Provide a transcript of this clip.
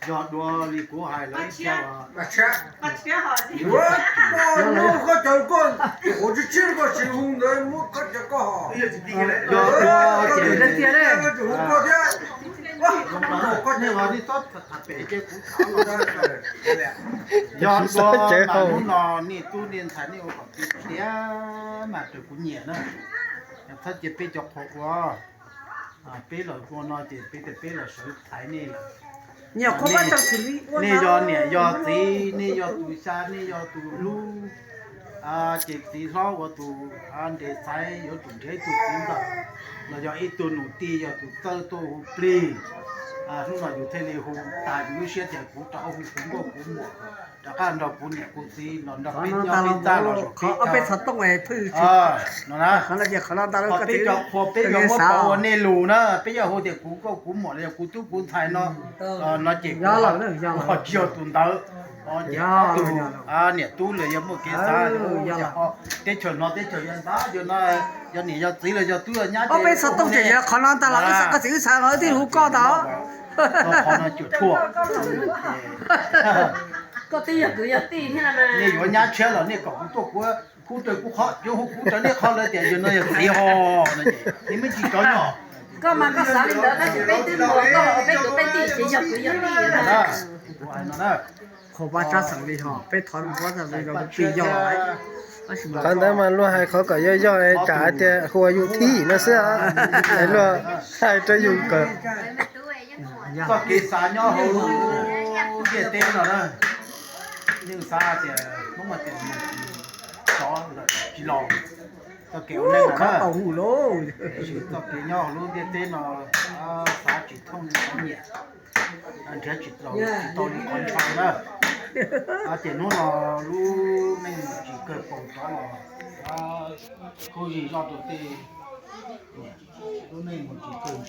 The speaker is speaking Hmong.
Yog dua li kuv hais lawm ib pliag, koj cov koj, tus quav tshiab tshiab koj tsis hu ntawd muab koj cov koj ho. Yog dua ces, nej ho txhob tham pem ces kuv tham los. Yog dua mas hnub no nej tub nej ntxhais nej ua kom tiav mas raws kuv nyiam na. Txhob cia peb cov qhua ua, peb los ua no ces peb tias peb los sawv thaiv nej lawm. Nej yog niam yog txiv, nej yog tus xya, nej yog tus hlub, ces txiv hlob ua tus nres xaiv yuav tsum nrhiav ib tug txiv ntxawm los yog ib tug nus tij yog tus txawj tuaj hu plig. Hnub no yus thiaj li hu tas yus lub siab tias kuv rov hu kuv nkauj kuv muam, rov qab nrog kuv niam kuv txiv los nrog peb nyob peb txaj los saum peb cov no na. Qhov peb cov qhua peb yuav muab pauv ua nej lus na, peb yuav hu tias kuv nkauj kuv muam los yog kuv tub kuv ntxhais no, no ces kuv ho tsis yog tus ntawd. Ces ob tug niam tub lawm yog muaj kev xav, teb chaws no teb chaws yuav ntxhab yog no, yog niam yog txiv los yog tub yog nyab ces peb xav tooj ces yog qhov no ntag los wb xav koj txiv wb xav los wb thiaj hu koj ntag. Qhov no cuam tshuaj. Koj twb yog kwv yog tij thiab, nej yuav nyab tshiab los nej kom kuv tuaj kuv, kuv raws kuv qhov, yuav hu kuv raws nej qhov lawv tias yog no yog txiv ho no ces nej muaj tsis cov nyom. Koj mas koj xav li ntawd tab sis peb twb muaj koj los peb kwv peb tij ces yog kwv yog tij na. Qhov pab tsab xeem li ho peb thov pab tsab xeem li los pib yog. Qhov ntawd mas luag hais qhov kom yog yog tsam hais tias hu ua yus thib no xwb, luag hais rau yus kom. Txoj kev xav nyob hauv lub ntiaj teb no na, yeej xav tias Hmoob hais tias mus tsis tod lawm tsis los, txoj kev ua neej no na. Tiam sis txoj kev nyob hauv lub ntiaj teb no xav tsis thooj li qhov nyiam, nrhiav tsis tau li qhov ntshaw na. Ces hnub no lub neej mus tsis kawg paus rov los, kuj zig zog rau tej, lub neej mus tsis kawg